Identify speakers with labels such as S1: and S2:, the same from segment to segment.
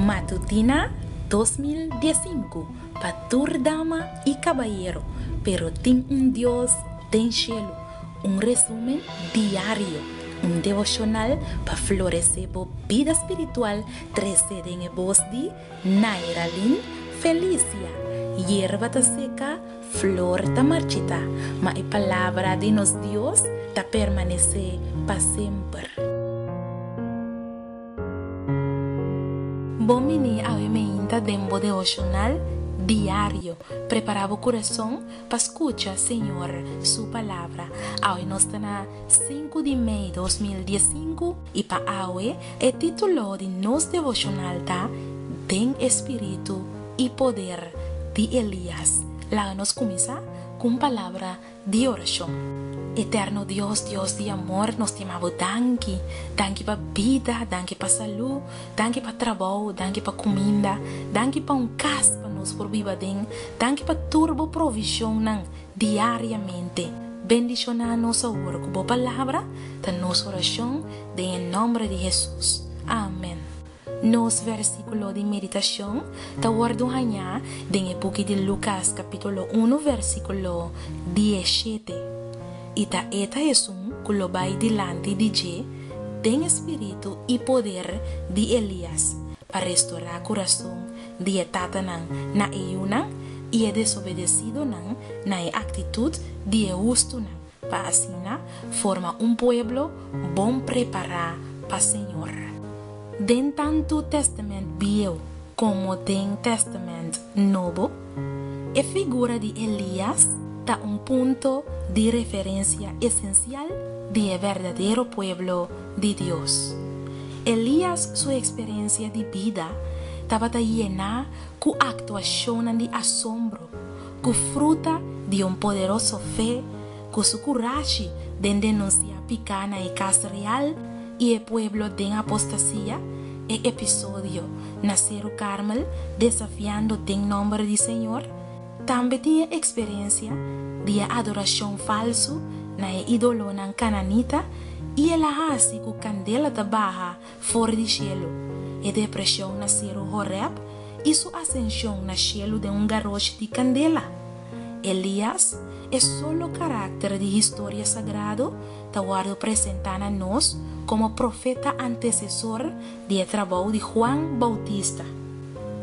S1: Matutina 2015 pa tur dama i kabayero, pero tin un Dios den shelu. Un resumen diario, un devoshonal pa floresé bo bida spiritual trese den e bos di Nairalyn Felicia. Yerba ta seka, flor ta marchitá, ma e palabra di nos Dios ta permanesé pa semper. Bon bini awe meinta den bo devoshonal diario. Prepará bo kurason pa skucha Señor su palabra. Awe nos ta na sinku di mei 2015 i pa awe e título di nos devoshonal ta Den e Spiritu i Poder di Elias. Laga nos kuminsá ku un palabra di orashon. Eterno Dios, Dios di amor, nos ta yama bo danki. Danki pa bida, danki pa salú, danki pa trabou, danki pa kuminda, danki pa un kas pa nos por biba aden, danki pa tur bo provishonnan diariamente. Bendishoná nos awor ku bo palabra, ta nos orashon den e nòmber di Hesus. Amen. Nos versíkulo di meditashon ta wòrdu hañá den e buki di Lukas kapítulo unu versíkulo diesshete, I ta e ta esun ku lo bai dilanti di dje den e spiritu i poder di Elias, pa restorá kurason di e tatanan na e yunan i e desobedesidonan na e aktitut di e hustunan, pa asina forma un pueblo bon prepará pa Señor. Den tantu Tèstamènt Bieu komo den Tèstamènt Nobo, e figura di Elias ta un punto di referensia esensial di e berdadero pueblo di Dios. Elias su eksperensia di bida tabata yená ku aktuashonnan di asombro, ku fruta di un poderoso fe, ku su kurashi den denunsiá piká na e kas real i e pueblo den apostasia, e episodio na Seru Karmel desafiando den nòmber di Señor, tambe tin e eksperensia di e adorashon falsu na e idolonan kananita i el a hasi ku kandela ta baha for di shelu, e depreshon na Seru Horeb i su asenshon na shelu den un garoshi di kandela. Elias, e solo karakter di historia sagrado, ta wòrdu presentá na nos komo profeta antesesor di e trabou di Juan Boutista.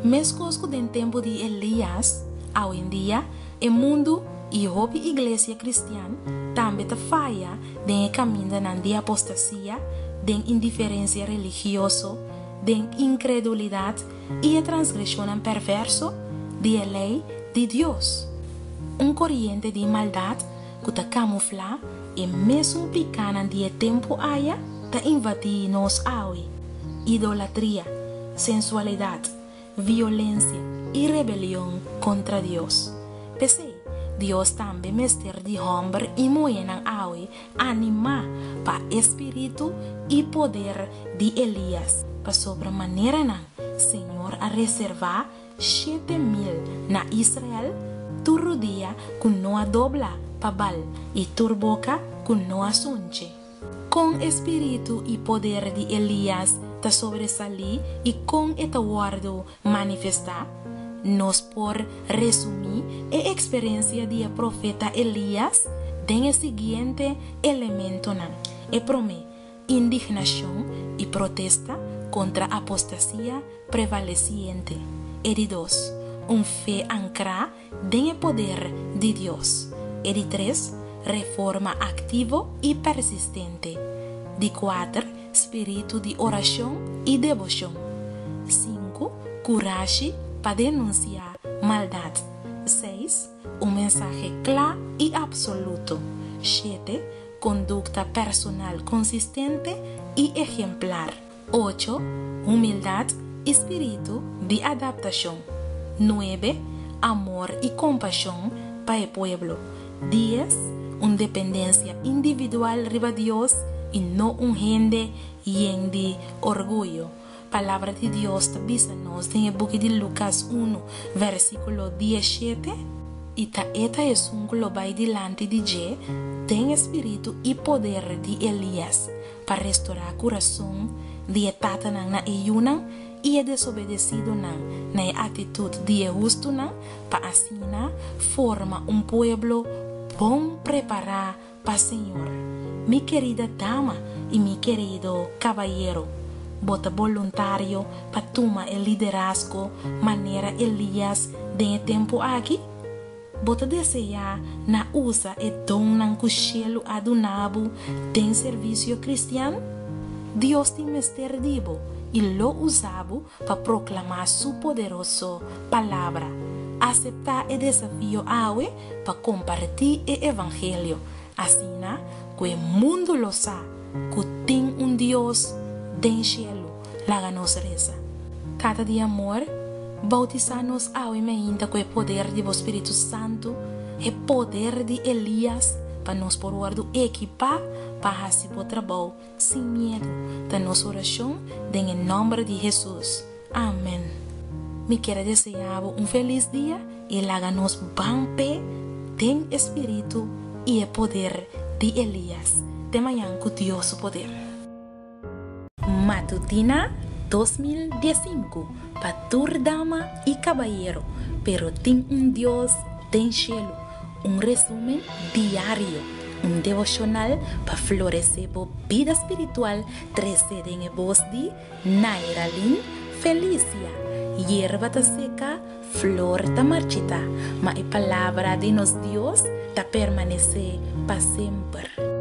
S1: Meskos ku den tempu di Elias, awendia e mundu i hopi iglesia kristian tambe ta faya den e kamindanan di apostasia, den indiferensia religioso, den inkredulidat i e transgreshonnan perverso di e lei di Dios. Un koriente di maldat ku ta kamuflá e mesun pikánan di e tempu aya ta invadí nos awe, idolatria, sensualidat, violensia i rebelion kontra Dios. P'esei, Dios tambe mester di hòmber i muhénan awe animá pa e spiritu i poder di Elias, pasobra maneranan Señor a reservá 7000 na Israel, tur rudia ku no a dobla pa Baal i tur boka ku no a sunchi. Kon e spiritu i poder di Elias ta sobresalí i kon e ta wòrdu manifestá? Nos por resumí e eksperensia di e profeta Elias den e siguiente elementonan, E promé, indignashon i protesta kontra apostasia prevalesiente. E di dos, un fe ankrá den e poder di Dios. E di tres, reforma aktivo i persistente. Di kuater, spiritu di orashon i deboshon. Sinku, kurashi pa denunsiá maldat. Seis, un mensahe kla i apsoluto. Shete, kondukta personal konsistente i ehemplar. Ocho, humildat i spiritu di adaptashon. Nuebe, amor i kompashon pa e pueblo. Dies, un dependensia individual riba Dios i no un hende yen di orguyo. Palabra di Dios ta bisa nos den e buki di Lukas unu, versíkulo diesshete, I ta e ta esun ku lo bai dilanti di dje den e spiritu i poder di Elias, pa restorá kurason di e tatanan na e yunan. i e desobedesidonan na e aktitut di e hustunan pa asina forma un pueblo bon prepará pa Señor. Mi kerida dama i mi kerido kabayero, bo ta boluntario pa tuma e liderazgo manera Elias den e tempu aki? Bo ta deseá na usa e donnan ku shelu a duna bo den servisio kristian? Dios tin mester di bo i lo usa bo pa proklamá su poderoso Palabra. Aseptá e desafio awe pa kompartí e evangelio, asina ku e mundu lo sa ku tin un Dios den shelu. Laga nos resa. Tata di amor, bautisá nos awe meinta ku e poder di bo Spiritu Santu, e poder di Elias, pa nos por wòrdu ekipá pa hasi bo trabou sin miedu. Ta nos orashon den e nòmber di Hesus. Amen. Mi kier a deseá bo un felis dia i laga nos ban p'e den e spiritu i e poder di Elias. Te mañan ku Dios su poder. Matutina 2015 pa tur dama i kabayero, pero tin un Dios den shelu. Un resumen diario, un devoshonal pa floresé bo bida spiritual trese den e bos di Nairalyn Felicia. Yerba ta seka, flor ta marchitá, ma e palabra di nos Dios ta permanesé pa semper.